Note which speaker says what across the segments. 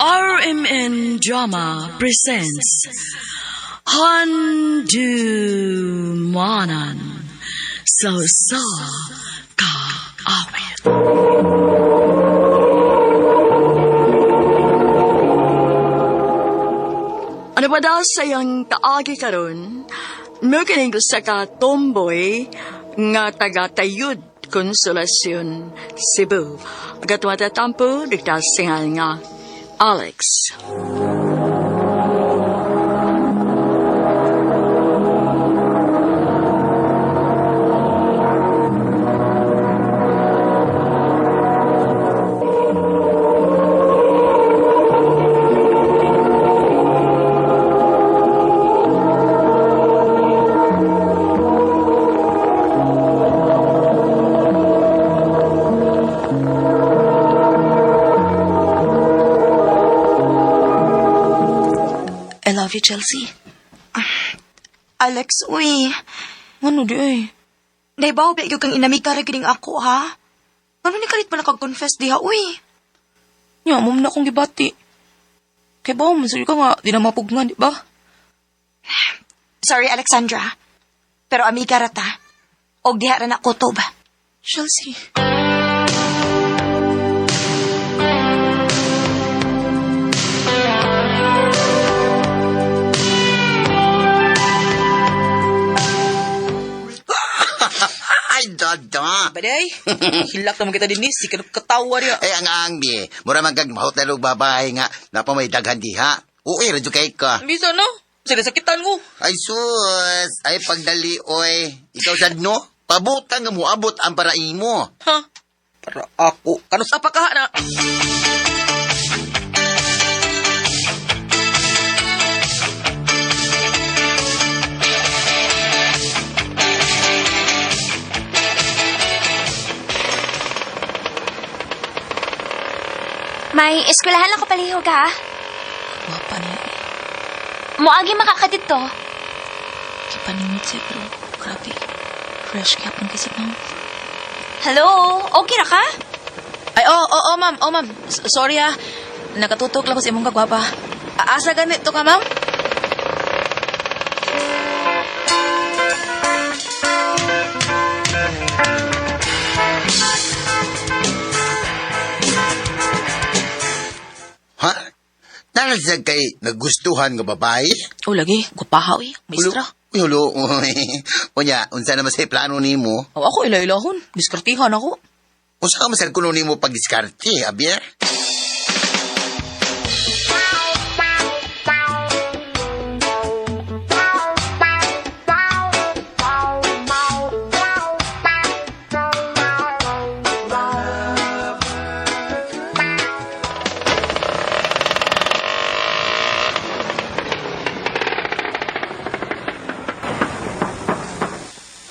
Speaker 1: RMN Drama presents Handumanan sa sa kaawit. Ano ba daw sa iyang kaagi karon? Mukining sa ka tomboy nga taga Tayud, Konsolasyon, Cebu. Agatwa tampo, nagtasingal nga Alex.
Speaker 2: I love you, Chelsea.
Speaker 3: Alex, uy.
Speaker 2: Ano di ay?
Speaker 3: Naibaw ba kang inamig ka gining ako, ha? Ano ni kalit pa nakag-confess diha, uy?
Speaker 2: Nya, mo na akong gibati. Kay ba man ka nga, di na mapugnan, di ba?
Speaker 3: Sorry, Alexandra. Pero amiga rata. Og diha ra na kutob.
Speaker 2: Chelsea.
Speaker 4: Ay, dada.
Speaker 2: Baday, hilak naman kita dinis, si katawa niya.
Speaker 4: Ay, ang angbi. Mura man kag mahot na lug babae nga. Napa may daghan diha. Uy, radyo kay ka.
Speaker 2: Bisa no? Sila sakitan ko.
Speaker 4: Ay, sus. Ay, pagdali, oy. Ikaw sad, no? Pabutan nga moabot ang paraimo.
Speaker 2: Ha? Para ako. Kano sa pa ka na?
Speaker 5: May eskwelahan lang ko palihog ha.
Speaker 2: Wapa niya.
Speaker 5: Moagi makakadito.
Speaker 2: Kipaningit siya pero grabe. Fresh kaya pang kasi ma'am.
Speaker 5: Hello? Okay ra ka?
Speaker 2: Ay, oh, oh, oh, ma'am. Oh, ma'am. Sorry ah. Nakatutok lang ko sa imong kagwapa. Asa ganito ka, ma'am?
Speaker 4: Ha? Nalasag kay nagustuhan nga babae?
Speaker 2: Oh, lagi. Gwapaha, uy. Maestra.
Speaker 4: Uy, hulo. Uy. Unya, unsa naman sa plano nimo?
Speaker 2: Oh, ako ila-ilahon. Diskartihan ako.
Speaker 4: Unsa ka man sa kuno nimo pagdiskarte, abier?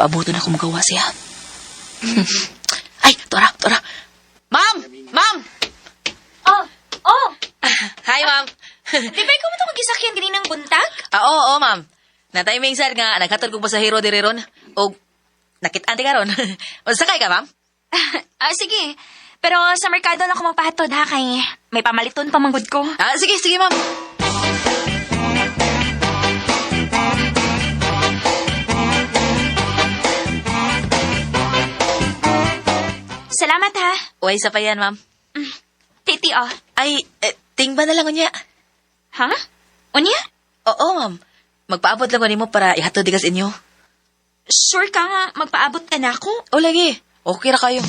Speaker 2: Paabuto na akong magawa siya. Ay, tora, tora. Ma'am! Ma'am!
Speaker 5: Oh, oh.
Speaker 2: Hi, ma'am.
Speaker 5: Di ba ikaw mo itong gisakyan ganinang buntag?
Speaker 2: Ah, oo, oo, ma'am. Na-timing sir nga, naghatod kong pasahero diri ron. O, nakit-an ti karon. Sakay ka, ma'am?
Speaker 5: Ah, sige. Pero sa merkado lang ako magpahatod ha kay may pamaliton pa manggod ko.
Speaker 2: Ah, sige, sige, ma'am.
Speaker 5: Salamat ha.
Speaker 2: Uy, isa pa yan, ma'am.
Speaker 5: Titi oh.
Speaker 2: Ay, eh, tingba na lang unya.
Speaker 5: Ha? Unya?
Speaker 2: Oo, ma'am. Magpaabot lang ko nimo para ihatod di ka sa inyo.
Speaker 5: Sure ka nga magpaabot ka na ako?
Speaker 2: O, lagi. Okay ra kayo.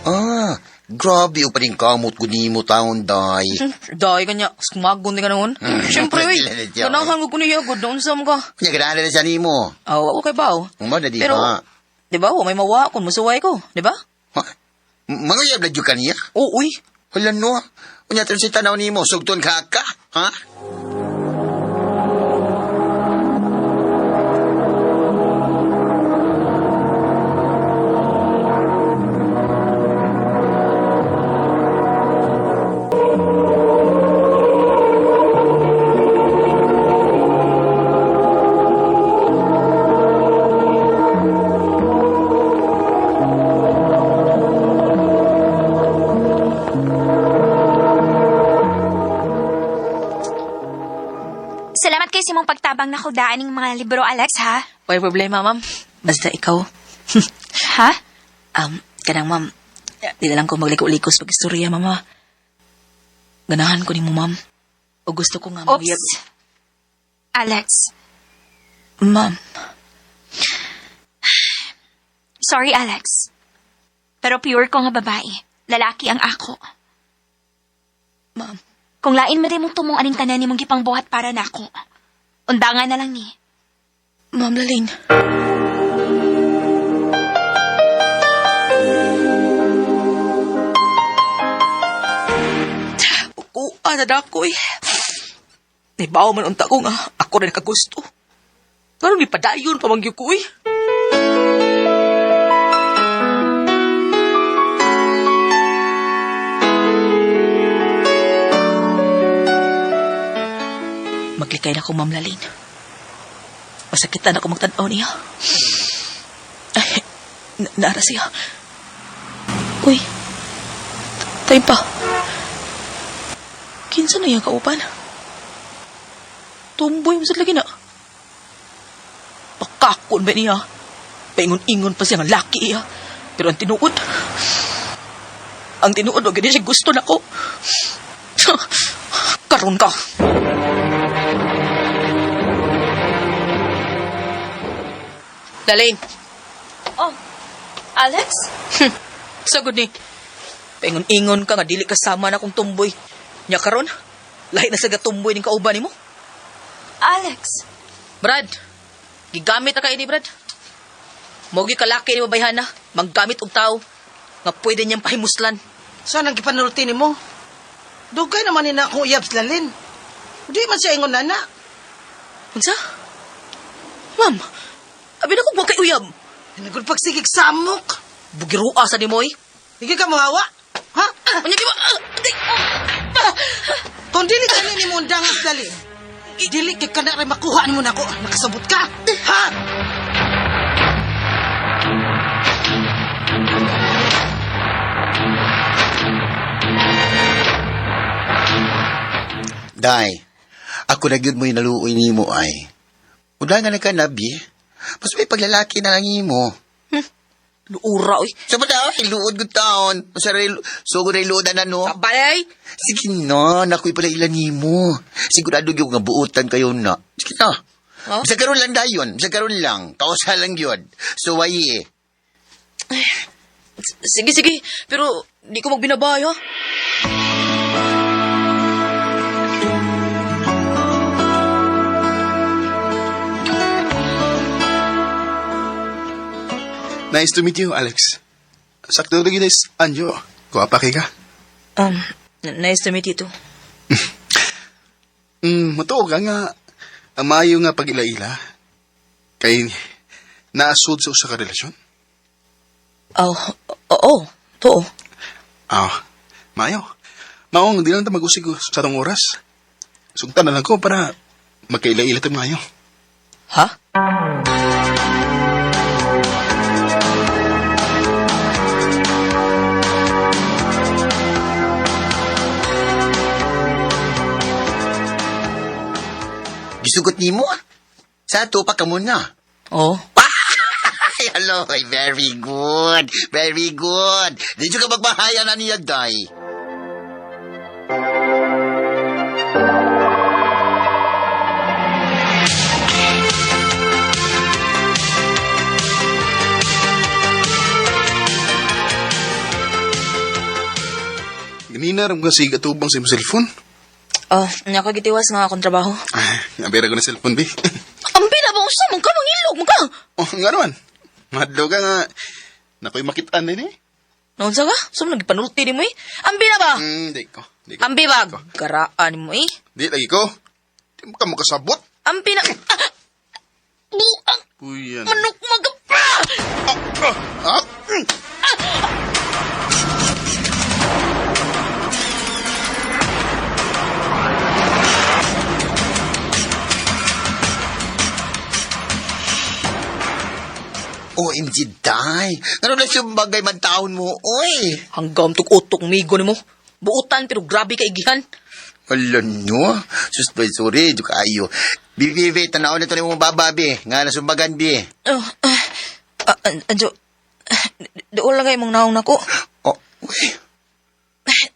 Speaker 4: Ah, grabe o pa rin kamot ko nimo taon, day.
Speaker 2: Dahil kanya, sumagon di ka noon. Siyempre, uy. Ganahan ko niya, good noon sa mga.
Speaker 4: Unya, ganahan na siya nimo.
Speaker 2: Oh, okay ba, oh?
Speaker 4: Mo na di
Speaker 2: Pero,
Speaker 4: ha?
Speaker 2: di ba, oh, may mawa kung musuway ko, di ba?
Speaker 4: Ha? Manguyab na dyan kaniya?
Speaker 2: Oo, uy.
Speaker 4: Hala no. Unya tun si tanaw nimo sugton ka ka, ha?
Speaker 5: imong pagtabang na daan ning mga libro, Alex, ha?
Speaker 2: Way problema, ma'am. Basta ikaw.
Speaker 5: Ha?
Speaker 2: Kanang ma'am, di na lang ko magliko-likos pag istorya, mama. Ganahan ko nimo, ma'am. O gusto ko nga
Speaker 5: Oops.
Speaker 2: mangyab.
Speaker 5: Alex.
Speaker 2: Ma'am,
Speaker 5: Sorry, Alex. Pero pure ko nga babae. Lalaki ang ako.
Speaker 2: ma'am.
Speaker 5: Kung lain man mong tumong aning tanan nimong gipangbuhat para nako. Undangan na lang ni.
Speaker 2: Ma'am Lalaine. Kuha na dako eh. Nibaw man unta ko nga, ako rin nakagusto. Pero ni padayon pa mangyud ko eh. Maglikay na ko, Ma'am Lalaine. Masakitan ako magtanaw niya. Ay, naara siya. Uy, tayo pa. Kinsa na iya kauban? Tumboy mo sa lagi na. Pakakon ba niya? Paingon-ingon pa siya nga laki iya. Pero ang tinuod, wag gani siya gusto nako. Karon ka. Lalaine,
Speaker 5: Oh, Alex?
Speaker 2: Sagod ni. Paingon-ingon ka nga dili kasama na kong tumboy. Nya karon, lahi na sa gatumboy ning kauban nimo.
Speaker 5: Alex.
Speaker 2: Brad, gigamit na kay ni Brad. Mogi kalaki ni babayhana, manggamit og tao nga pwede niyang pahimuslan.
Speaker 6: Saan ang gipanulti nimo? Dugay naman ni na akong uyab sa lalin. Di man siya ingon nana.
Speaker 2: Unsa? Ma'am, abi na kong wa kay uyab.
Speaker 6: Nagod pagsigig samok.
Speaker 2: Bugirua sa nimo eh.
Speaker 6: Hindi ka muhawa. Ha?
Speaker 2: Unya di ba? Ah, di- ah,
Speaker 6: Kung dili ka ni mo undang ang lalin, dili kay ka na rin makuha nimo nako. Nakasabot ka. Ha?
Speaker 4: Day, ako na gyud mo'y naluoy nimo ay. Udangan na ka nabi. Mas may paglalaki na lang imo.
Speaker 2: Luura oy.
Speaker 4: Sa ba daw, luod gud taon. Sa sugod ray luodan na no.
Speaker 2: Kabalay.
Speaker 4: Sige na, nakoy pala ilan nimo. Sigurado gyud nga buotan kayo na. Sige na.
Speaker 2: Oh?
Speaker 4: Sa karon lang dayon, sa karon lang. Kausa lang gyud. Suwayi eh.
Speaker 2: Sige, sige. Pero di ko magbinabay, ha?
Speaker 7: Nice to meet you, Alex. Sakto lagi is Anjo. Kuwapa kay ka.
Speaker 2: Nice to meet you too.
Speaker 7: Matuo ka nga. Ang maayo nga pag-ila-ila. Kay naasud sa usa ka relasyon.
Speaker 2: Oh, oo, too.
Speaker 7: Ah, maayo. Maong di lang ta mag-usig sa tong oras. Sugtan na lang ko para magkaila-ila tayong maayo.
Speaker 2: Ha?
Speaker 4: Gisugot nimo ah. Sa ato pa kamo na.
Speaker 2: Oo.
Speaker 4: Ay, hello. Ay, very good. Very good. Di ka magmahaya na niya, Day.
Speaker 7: Ganina ram kasi gatubang sa imong cellphone.
Speaker 2: Oh, nya ka gitiwas nga akong trabaho.
Speaker 7: Ah, nabira ko na cellphone, bi.
Speaker 2: Ang ba usa man ka mangilog man ka.
Speaker 7: Oh, nga naman. Madlo ka nga. Nako'y makitaan din eh.
Speaker 2: Naunsa ka? Sum nagpanulti nimo eh. Ambi na ba?
Speaker 7: Di ko. Di ko.
Speaker 2: Ambi ba? Garaan mo eh.
Speaker 7: Di lagi ko. Di mo ka makasabot.
Speaker 2: Ambi na. Ah! Buang
Speaker 7: Puyan.
Speaker 2: manok magapa.
Speaker 7: Ah, ah, mm.
Speaker 4: OMG, Day. Ano na siyang bagay man taon mo, oy.
Speaker 2: Hanggam tug utok migo nimo. Buutan pero grabe ka igihan.
Speaker 4: Ala no. Sus, boy, sorry. Di kaayo. Bi, bi, bi, tanaw na to ni mong baba, bi. Nga nasumbagan, bi.
Speaker 2: Oh, Anjo, dool lang kayo mong naong nako.
Speaker 4: Oh, uy.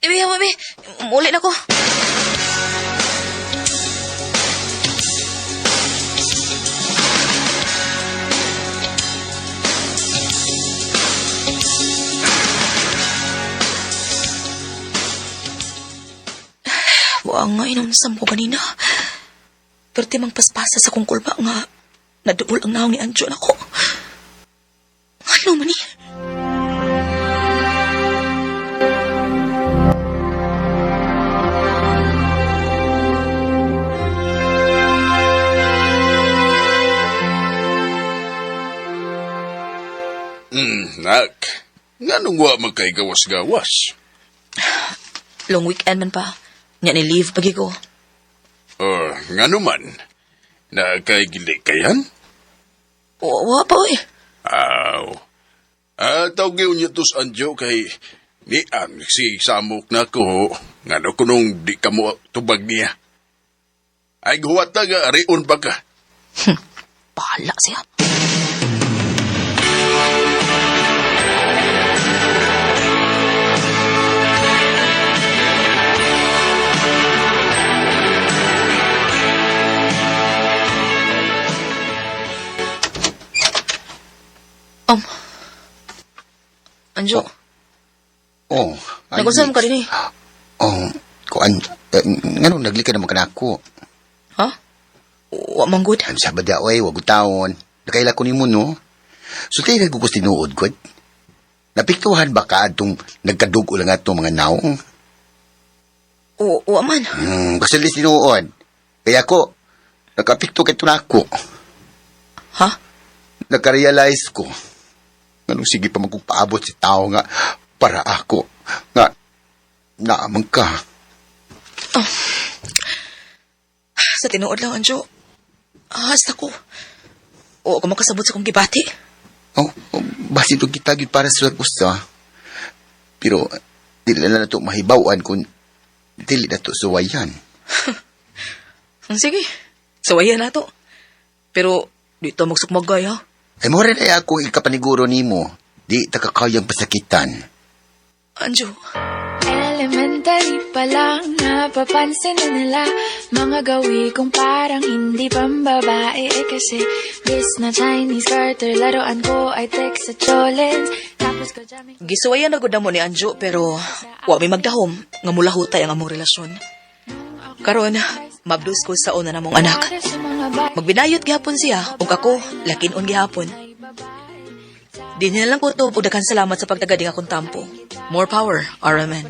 Speaker 2: Ibi, ibi, muli na ko. Buang nga inunsam ko kanina. Pero mang paspasa sa kong kulba nga naduol ang naong ni Anjo nako. Ano man ni?
Speaker 7: Nak. Nganong wa man kay gawas-gawas?
Speaker 2: Long weekend man pa. Nya ni leave pagi ko.
Speaker 7: Oh, ngano man? Na kay gilikayan?
Speaker 2: Wa pa oy.
Speaker 7: Aw. Ah, tawag niyo to sa Anjo kay ni ang si samok na ko. Ngano kunong di ka mo tubag niya. Ay guwat na nga, arion pa ka.
Speaker 2: Bahala siya. Anjo,
Speaker 4: Oh. ay,
Speaker 2: nag-usam ka din eh.
Speaker 4: Oh, kuan. Eh, nganong naglika naman ka na ako?
Speaker 2: Ha? Wa man good.
Speaker 4: Ang sabad da, oy, wag taon. Nakaila ko nimo, no? So, tayo nagkukos tinuod ko. Napiktuhan ba ka atong nagkadugo lang atong mga naong?
Speaker 2: Wa man.
Speaker 4: Kasi tinuod. Kaya ako, nakapikto kay tunako.
Speaker 2: Ha?
Speaker 4: Nakarealize ko. Nganong sige pa magpaabot si tao nga para ako. Nga, naamang ka.
Speaker 2: Oh. Sa tinuod lang, Anjo. Hasta ko. Oo, ka makasabot sa kong gibati.
Speaker 4: Oh, oh basi itong kita gyud para sa usa. Pero, dili na na ito mahibawan kung dili na to suwayan.
Speaker 2: Sige, suwayan na to. Pero, dito magsukmagay, ha?
Speaker 4: Ay, mo rin ay akong ikapaniguro nimo. Di ta kakayang pasakitan.
Speaker 2: Anjo.
Speaker 8: Elementary pa lang, napapansin na nila mga gawi kong parang hindi pambabae. Eh kasi bis na Chinese garter, laruan ko ay text at cholens. Tapos ko jamming.
Speaker 2: Gisuwayan na gud mo ni Anjo, pero wa may magdahom nga mulahutay ang among relasyon. Karon, mabdus ko sa una namong anak. Magbinayot gihapon siya, ug ako lakinon gihapon. Di niya lang ko to, ug daghan salamat sa pagtagading akong tampo. More power, RMN.